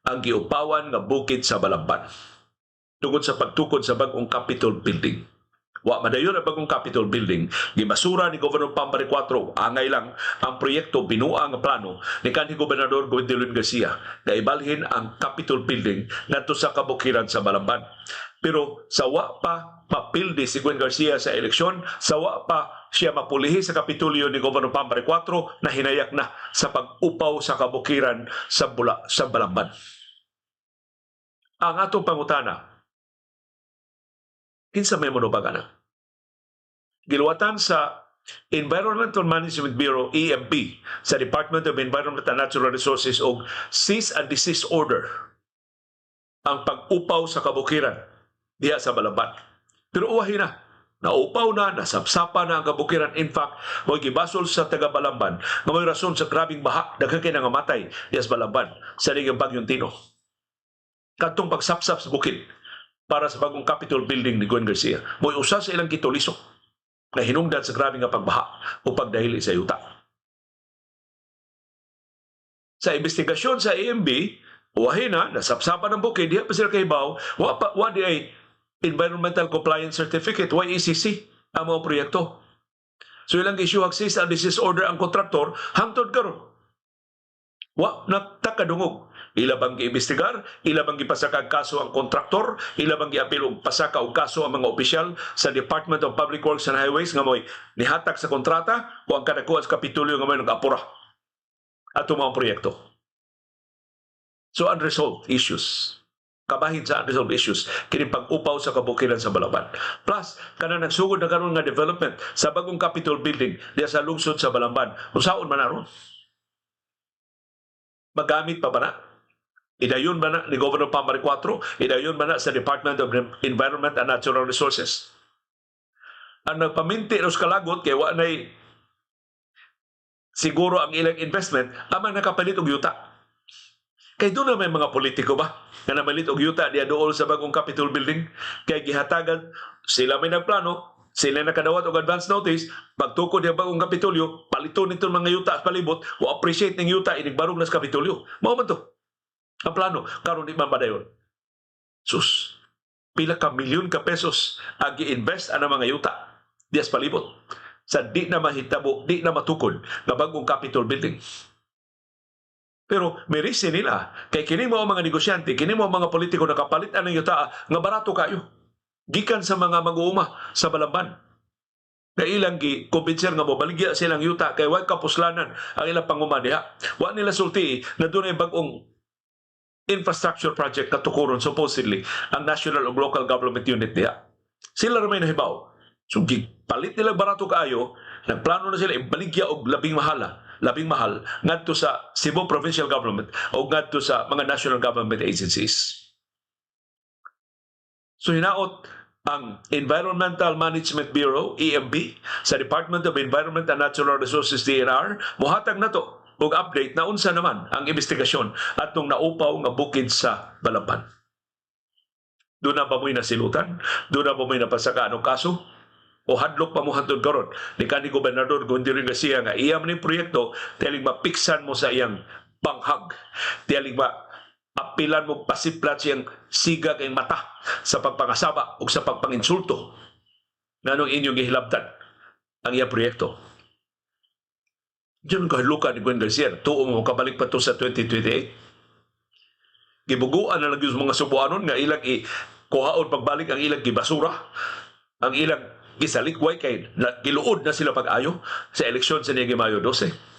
ang giupawan nga bukid sa Balamban tungod sa pagtukod sa bag-ong Capitol Building. Wa madayon ang bagong Capitol Building, gibasura ni Governor Pam Baricuatro, angay lang ang proyekto, binuang nga plano ni kanhi Gobernador Gwendolyn Garcia nga ibalhin ang Capitol Building ngadto sa kabukiran sa Balamban. Pero sa wa pa mapildi si Gwen Garcia sa eleksyon, sa wa pa siya mapulihi sa Kapitolyo ni Governor Pam Baricuatro, na hinayak na sa pag-upaw sa kabukiran sa Balamban. Ang atong pangutana, kinsa may monubag ana? Giluwatan sa Environmental Management Bureau, EMB, sa Department of Environment and Natural Resources og cease and desist order ang pag-upaw sa kabukiran diha sa Balamban. Pero uwahi na, naupaw na, nasapsapa na ang kabukiran. In fact, mo'y gibasol sa taga Balamban nga may rason sa grabing baha, daghan kay nangamatay diha sa Balamban sa ligang Bagyong Tino. Kadtong pagsapsap sa bukid para sa bagong Capitol Building ni Gwen Garcia, mo'y usa sa ilang gitulisok na hinungdan sa grabe nga pagbaha o pagdahili sa yuta. Sa investigasyon sa EMB, uwahi na, nasapsapan ng bukid, diha pa sila kahibaw, wa, pa, wa di ay Environmental Compliance Certificate, ECC, ang mga proyekto. So ilang issue cease and desist order ang kontraktor, hangtod karon wa na takadungog. Ila bang giimbestigar? Ila bang gipasakag kaso ang kontraktor? Ila bang giapil og pasaka og kaso ang mga opisyal sa Department of Public Works and Highways nga mo'y nihatag sa kontrata o ang kadakuan sa Kapitolyo nga mo'y nag-apura ato mga proyekto? So unresolved issues. Kabahin sa unresolved issues kini pag-upaw sa kabukiran sa Balamban. Plus, kana nagsugod na karon nga development sa bagong Capitol Building diya sa lungsod sa Balamban. Unsaon man aron? Magamit pa ba na? Idayon ba na ni Governor Pam Baricuatro? Idayon ba na sa Department of Environment and Natural Resources? Ang nagpaminti sa kalagot kay wa nay siguro ang ilang investment amang nakapalit og yuta. Kay doon na may mga politiko ba nga namalit og yuta diya duol sa bagong Capitol Building kay gihatagan sila, may nagplano sila, nakadawat og advance notice, pagtukod diya bagong Kapitolyo, paliton nito mga yuta sa palibot o appreciate ning yuta inig barog na sa Kapitolyo. Mao man to ang plano. Karon di man madayon. Sus, pila ka milyon ka pesos ang gi-invest ang mga yuta diya sa palibot sa di na mahitabo, di na matukod nga bagong Capitol Building. Pero may reason nila. Kay kini mo ang mga negosyante, kini mo ang mga politiko nakapalit ang yuta nga barato kayo gikan sa mga mag-uuma sa Balamban. Na ilang gi kumbinser nga mobaligya silang yuta kay way kapuslanan ang ilang panguma diha. Wa nila sulti na dunay bag-ong infrastructure project na tukuron supposedly ang national ug local government unit diha. Sila ra may nahibaw. So palit nila barato kaayo, nagplano na sila ibaligya og labing mahala, labing mahal ngadto sa Cebu Provincial Government o ngadto sa mga national government agencies. So hinaot ang Environmental Management Bureau, EMB, sa Department of Environment and Natural Resources, DENR, mohatag na to og update na unsa naman ang investigasyon atong naupaw nga bukid sa Balamban. Doon na ba mo'y nasilutan? Doon na ba mo'y napasaka anong kaso? O hadlok pa mo hantod karon ni kanhi Gobernador Gwendolyn Garcia nga iya man ning proyekto, tiyaling mapiksan mo sa iyang banghag, tiyaling ma apilan mo, pasiplat siyang siga kay mata sa pagpangasaba o sa pagpanginsulto nganong inyong gihilabtan ang iya proyekto. Diyan kahadlukan ni Gwen Garcia, tuo mo kabalik pa to sa 2028. Gibuguan na lang yung mga Subuanon nga ilang i kuhaon pagbalik ang ilang gibasura, ang ilang gisalikway kay na, giluod na sila pag-ayo sa eleksyon sa niaging Mayo 12.